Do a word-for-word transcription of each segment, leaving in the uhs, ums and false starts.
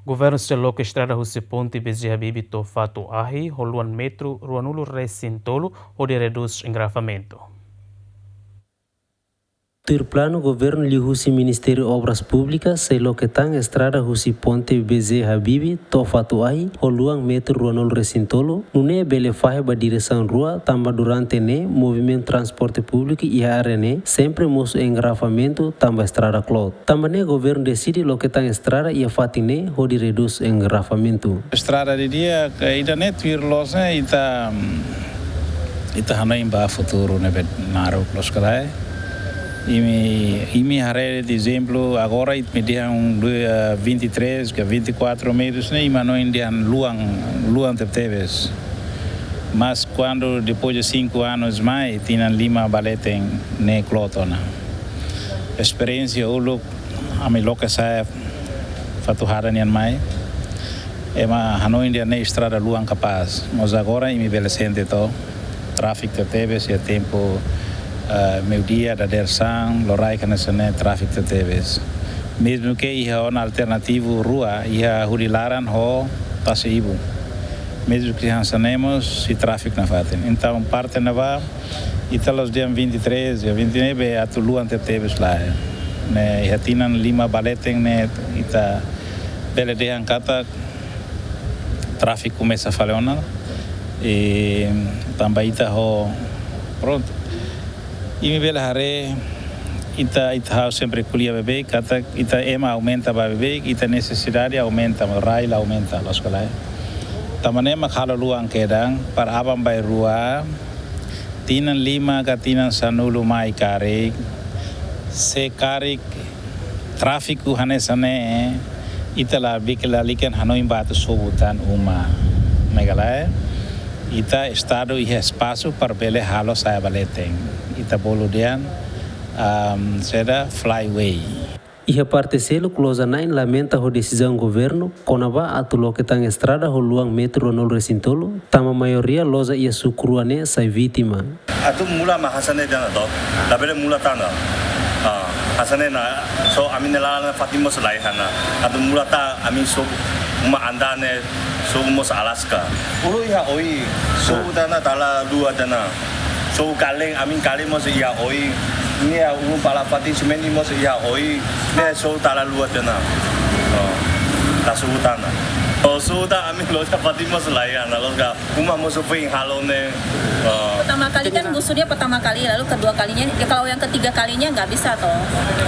Governu sei loke estrada husi ponte B J Habibie to'o Fato Ahi ho luan metru ruanulu resin tolu hodi redús engarrafamentu. Tuir planu governu liuhusi Ministériu Obras Públikas sei loke tan estrada husi ponte B J Habibie to'o Fato Ahi ho luan metru ruanulu resin tolu, nune'e bele fahe ba diresaun rua, tanba durante ne'e movimentu transporte públiku iha área ne'e sempre mosu engarrafamentu tanba estrada kloot. Tanba ne'e governu deside loke tan estrada iha fatin ne'e hodi redús engarrafamentu. Estrada di'ak, ida-ne'e tuir loos ne'e ita, ita hanoin ba futuru ne'ebé naruk, loos ka lae. Imi, imi haree de'it ezemplu, agora imi dehan, eh, vinte e três ka vinte e quatro metrus ne'e, imi hanoin dehan luan, luan tebetebes. Mas kuandu depois de cinco anos mai, tinan lima ba leten ne'e kloot ona. Esperiénsia uluk, ami loke sa'e Fatuhada nian mai, ema hanoin dehan ne'e estrada luan kapás. Mas agora imi bele sente to'o, tráfiku tebetebes, iha tempu, ah, meiudia, dadeer-saan, loraik hanesan ne'e tráfiku tebetebes. Mezmu ke iha ona alternativu rua, iha Hudi Laran ho Tasi Ibun. Mezmu ke hanesan ne'e mós sei tráfiku nafatin. Entaun, parte ne'ebá, ita la'ós dehan vinte e três, ka vinte ne'ebé atu luan tebetebes lae. Ne'e, iha tinan lima ba leten ne'e ita bele dehan katak tráfiku komesa fali ona. I tanba ita ho, prontu. Imi bele haree, ita, ita ha'u sempre ko'alia beibeik, katak ita ema aumenta ba beibeik, ita nesesidade aumenta, rai la aumenta, loos ka lae. Tanba ne'e mak halo luan kedan, para aban-bainrua, tinan lima ka tinan sanulu mai karik, se karik tráfiku hanesan ne'e, ita la bik lalika hanoin ba atu sobu tan uma. Ne'e ka lae, ita Estadu iha espasu para bele halo sa'e ba leten. Ita bolu dehan, am, saida, flyway. Iha parte seluk, loja na'in lamenta ho desizaun governu kona-ba atu loke tan estrada ho luan metru ruanulu resin tolu, tanba maioria loja iha suku rua ne'e sai vítima. Atu mula mak hanesan ne'e dehan to, labele mula tan ona. Ah, hanesan ne'e ona, so ami-nia laran fatin mós laiha ona. Atu mula tan ami sobu uma anda ne'e, sobu mós Alaska. Uluk iha oin, sobu tan ona tala rua tan ona. Sobu kalen, ami kalen mós iha oin. Ne'e ulun pala fatin simente mós iha oin. Ne'e sobu tala rua tan ona. Oh, la sobu tan ona. Oh, sobu tan ami loja fatin mós laiha ona, loos ka. Uma mós foin halo ne'e. Oh. Pertama kali kan gusur dia pertama kali, lalu kedua kalinya, ya kalau yang ketiga kalinya nggak bisa toh.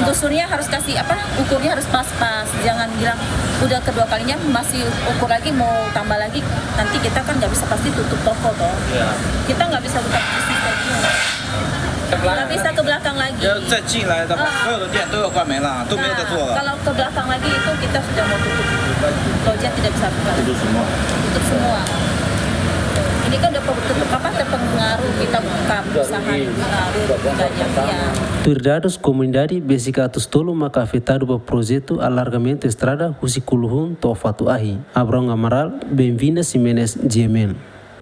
Gusurnya harus kasih apa, ukurnya harus pas-pas. Jangan bilang udah kedua kalinya masih ukur lagi, mau tambah lagi, nanti kita kan nggak bisa, pasti tutup toko toh. Iya. Kita nggak bisa buka bisnis lagi. Nggak bisa ke belakang lagi. 要再进来的话，所有的店都要关门了，都没有在做了。Nah, kalau ke belakang lagi itu kita sudah mau tutup. Loja tidak bisa buka lagi. Tutup semua. Tutup semua. Ini kan udah pe-, tetap apa, terpengaruh kita buka usaha, pengaruh banyak, ya. Tuir dadus, komunidade besik atus tolu maka afetadu ba projetu alargamentu estrada husi Kuluhun to'o Fato Ahi. Abraão Amaral, Benvinda Ximenes, G M N.